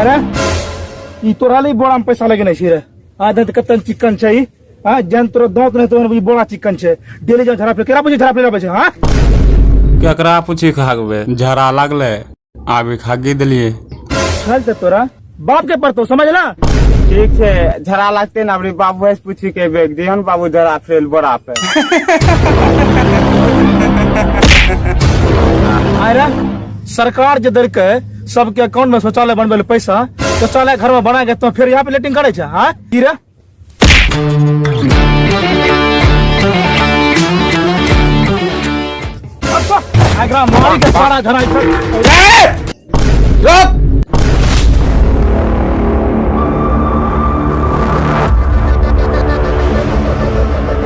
अरे ई तोरा ले बोरा में पैसा लगेने छी रे। आ दंत कतन चिकन छै ई। आ जन तोरा दांत नहीं तो ई बोरा चिकन छै। डेली जन झड़ा पे केरा पूछी झड़ा पे छै। हां केकरा पूछी खागबे झड़ा लागले आबि खागी देलिए। चल त तोरा बाप के पड़तो समझला। ठीक छै झड़ा लागते ना अबरी बाबू से पूछी के बेग दिहन बाबू झड़ा फेल बोरा पे। अरे सरकार जे देलकै सबके अकाउंट में शौचालय बनबै ले पैसा, शौचालय घर में बना के तो फिर यहाँ पे लेटिंग करे छै। हाँ की रे? एकरा मारी के सारा घर आइ छै। रुक!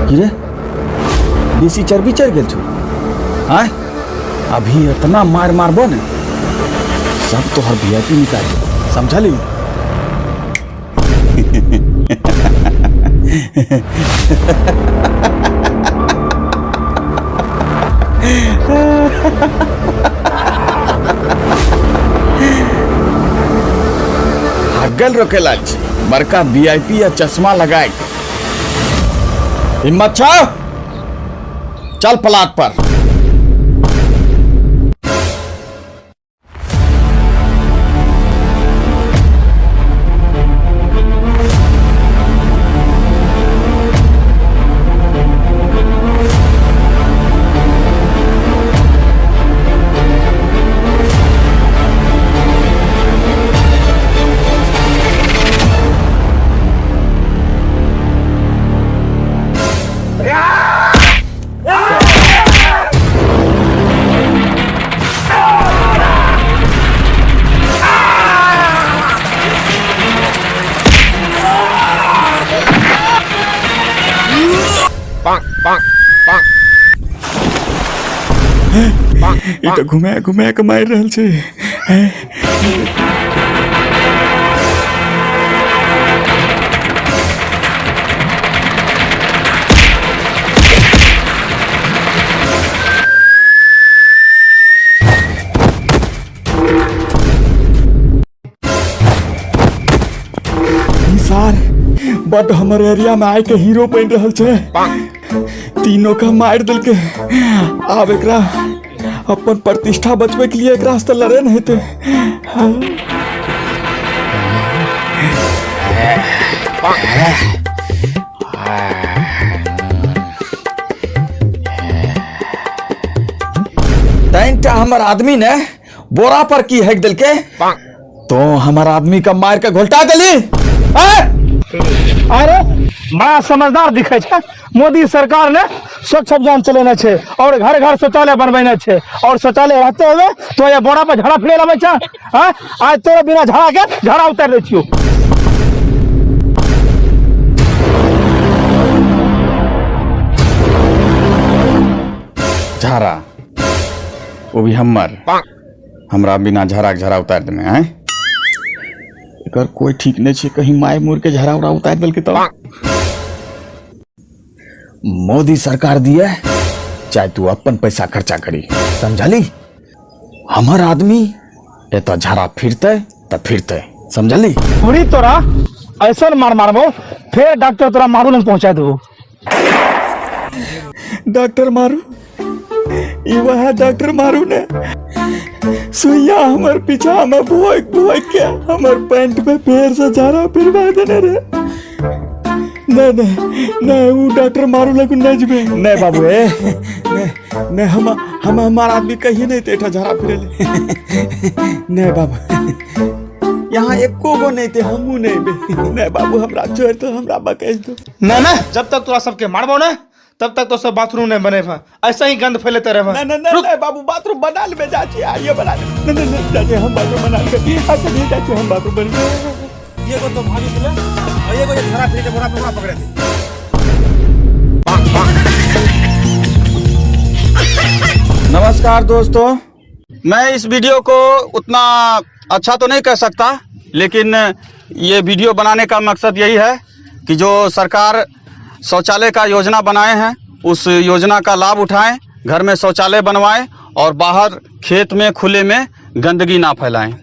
की रे बेसी चर्बी चढ़ गेल छौ? आय अभी इतना मार मारबो ने सब तोहर वीआईपी निकाल देबो, समझली? हगल रोकेला छी बड़का वीआईपी या चश्मा लगाए के। हिम्मत छौ? चल प्लाट पर। ई तऽ घुमा घुमा के मारि रहल छै। सार बट हमर एरिया में आए के हीरो बन रहल छै। तीनों का मार देलके। आब एकरा अपन प्रतिष्ठा बचबे के लिए एकरा से लड़े नहीं हेतै। तीनटा हमर आदमी ने बोरा पर की हेक देलके तो हमर आदमी का मार के घोलटा देली। अरे बड़ा समझदार दिखे छै। मोदी सरकार ने स्वच्छ अभियान चलेने छै और घर घर शौचालय बनबेने छै और शौचालय रहते हुए तो ये बोरा पर झाड़ा फिरे लबै छै। हाँ? आज तोरा बिना झाड़ा के झाड़ा उतार दै छियौ। झाड़ा वो भी हमर, हमरा बिना झाड़ा के झाड़ा उतार देने हैं। एकर कोई ठीक नहीं छै, कहीं माय मुर के झाड़ा उड़ा उतार देलकै तो मोदी सरकार दिए चाहे तू अपन पैसा खर्चा करी, समझली? हमर आदमी एतऽ झाड़ा फिरते तऽ फिरते, समझली? पूरी तोरा ऐसा मार मारबो फिर डॉक्टर तोरा मारू लग पहुंचा देबो। डॉक्टर मारू, ई वह डॉक्टर मारू ने सुइया हमर पीछा में भोक भोक के हमर पैंट में फेर से झाड़ा फिरवा देने रे। नहीं नहीं नहीं, वो डॉक्टर मारू लग नहीं जबे। नहीं बाबू, ए नहीं नहीं, हम हमार आदमी कहीं नहीं थे झाड़ा फिरे ले। नहीं बाबू, यहाँ एको गो नहीं थे, हमू नहीं बे। नहीं बाबू, हमरा छोड़ दो, हमरा बकैस दो। ना ना, जब तक तोरा सबके मारबो ना तब तक तो सब बाथरूम नहीं बने भा, ऐसा ही गंद फैलेते रहे। ना, ना, ना, ना, बाबू, बाथरूम बना लेबे, जाची, आइए बना लेबे। ना, ना, ना, जाची, हम बाथरूम बना लेबे। अच्छा, नहीं, जाची, हम बाथरूम बना लेबे। ये को तो भागी गेलै, और ये को जे धरा फिर के बोरा पे पकड़े थे। नमस्कार दोस्तों, मैं इस वीडियो को उतना अच्छा तो नहीं कह सकता, लेकिन ये वीडियो बनाने का मकसद यही है कि जो सरकार शौचालय का योजना बनाए हैं उस योजना का लाभ उठाएं, घर में शौचालय बनवाएं और बाहर खेत में खुले में गंदगी ना फैलाएं।